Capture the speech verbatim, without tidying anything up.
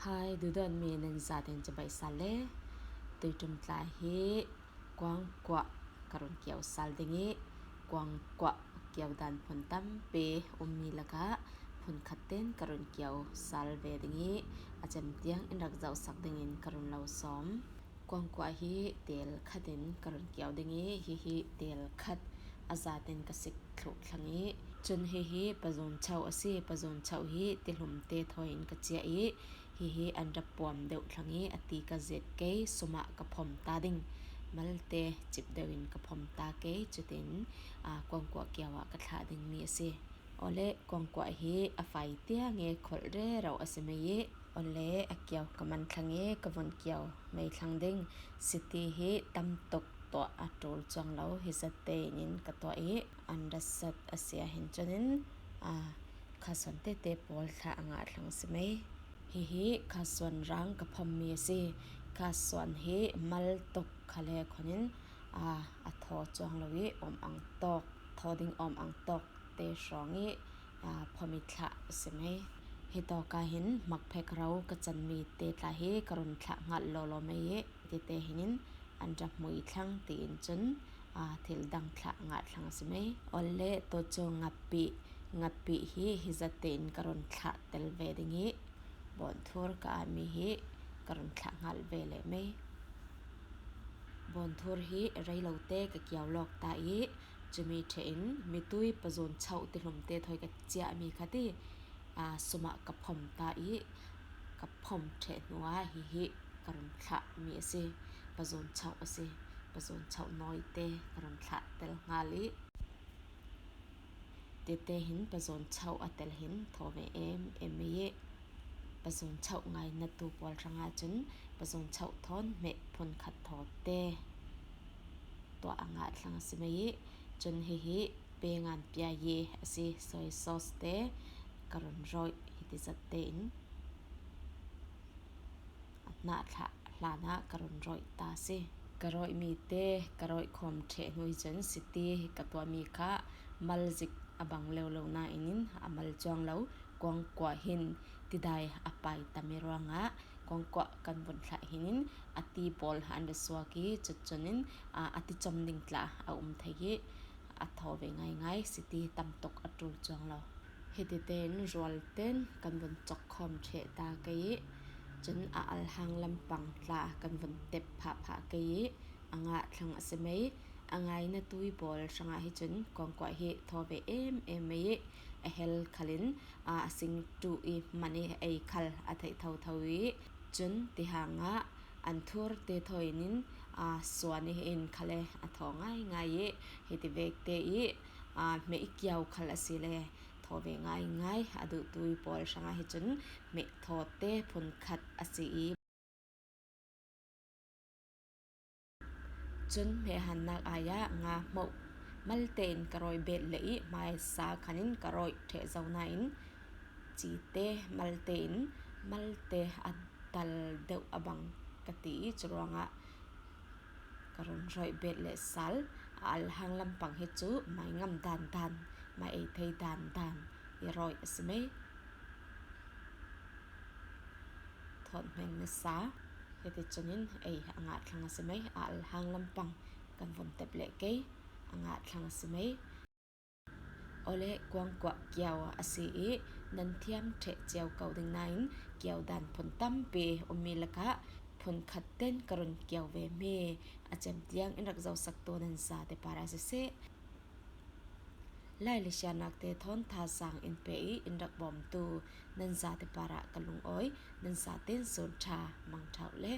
Hai, duhdawtmi nan zaten cibai sal le. Tuiṭum tla hi kuangkuah ka run kiau sal ding ih, kuangkuah kiau dan phun tampi ummi lakah phun khat ten ka run kiau sal ve ding ih, a cem tiang in rak zohsak dingin ka run lo sawm. Kuangkuah hi tel khat in ka run kiau ding ih, hihi tel khat a zaten ka sik thluh thlang ih, cun hihi pazun chauh a si. Pazun chauh hi tihlumte thawi in ka ciah ih, hihi an rak puam deuh thlang ih, a ti ka zet kei, sumah ka phom ta ding, malte cip deuh in ka phom ta kei, cutin, aa, kuangkuah kiau ah ka thlah dingmi a si. Awle, kuangkuah hi a fai tiang ih kholh rero a si mei ih, awle, a kiau ka man thlang ih ka vun kiau mei thlang ding. Siti hi tam tuk tuah a ṭul cuang lo hi zat tein ka tuah ih, an rasat a si ahhin cun in, aa, khasuan tete pawl thlah a ngah thlang a si mei. Hihi khasuan rang ka phommi a si. Khasuan hi mal tuk khale khun in, aa, a thaw cuang lo ih awm ang tawk, thaw ding awm ang tawk te hrawng ih, aa, phom ih thlah a si mei. Hi tawka hin makphek ro ka canmi te tla hi ka run thlah hngalh lawlaw mei ih, tete hin in an rak hmui thlang tiin cun, aa, thil dang thlah ngah thlang a si mei. Awle, tu cu ngapi, ngapi hi hi zat tein ka run thlah tel ve ding ih, bawnthur ka ahmi hi ka run thlah hngalh ve leh mei. Bawnthur hi rei lote ka kiau lawk ta ih, cumi ṭheh in mitui pazun chauh tihlumte thawi ka ciahmi khat ih, aa, sumah ka phom ta ih, ka phom ṭheh hnuah hihi ka run thlahmi a si. Pazun chauh a si. Pazun chauh nawite ka run thlah tel hngal ih, tete hin pazun chauh a tel hin thaw ve em em mei ih, pazun chauh ngainatu pawl hrangah cun pazun chauh thawn hmeh phun khat thawte tuah a ngah thlang a si mei ih, cun hihi pengan pia ye a si. Soy sauce te ka run rawih hiti zat tein a hnah thlah hlanah ka run rawih ta a si. Ka rawihmi te ka rawih khawm ṭheh hnu hi cun siti ka tuahmi kha mal zik a bang leu lo nain in a mal cuang lo. Kuangkuah hin tidai a pai tam ih ruangah kuangkuah kan vun thlah hin in a ti pawl an ra suak ih, cucun in, aa, a ti com ding tla a um thei ih a thaw ve ngaingai. Siti tam tuk a ṭul cuang lo. Hiti tein rual ten kan vun cawk khawm ṭheh ta kei ih, cun a alhang lampang tla kan vun tep phahphah kei ih a ngah thlang a si mei. A ngainatu ih pawl hrangah hi cun kuangkuah hi thaw ve em em mei ih a hel khal in, aa, a sing ṭuh ih man ih ei khal a theih thotho ih, cun tihangah an thurte thawi in, aa, suan ih in khal a thaw ngaingai ih, hiti vekte ih, aa, hmeh ih kiau khal a si le thaw ve ngaingai. A duhtu ih pawl hrangah hi cun hmeh thawte phun khat a si ih, cun hmeh hannak ai ah nga hmoh malte in ka rawih bet leh ih hmaisa khan in ka rawih ṭheh zo nain cite malte in malte a dal deuh a bang ka ti ih, curuangah ka run rawih bet leh sal. A alhang lampang hi cu mai ngam dandan, mai ei thei dandan ih rawih a si mei. Thawt hmeng nasa, hiti cun in ei a ngah thlang a si mei. A alhang lampang kan vun tep leh kei, a ngah thlang a si mei. Awle, kuangkuah kiau a si ih nan thiam ṭheh cio ko ding nain kiau dan phun tampi ummi lakah phun khat ten ka run kiau ve mi a cem tiang in rak zohsaktu nan zate parah siseh, Lai le sianakte thawn thazaang in pe ih in rak bawmtu nan zate parah ka lungawi. Nan zaten sun ṭha, mangṭha uh le.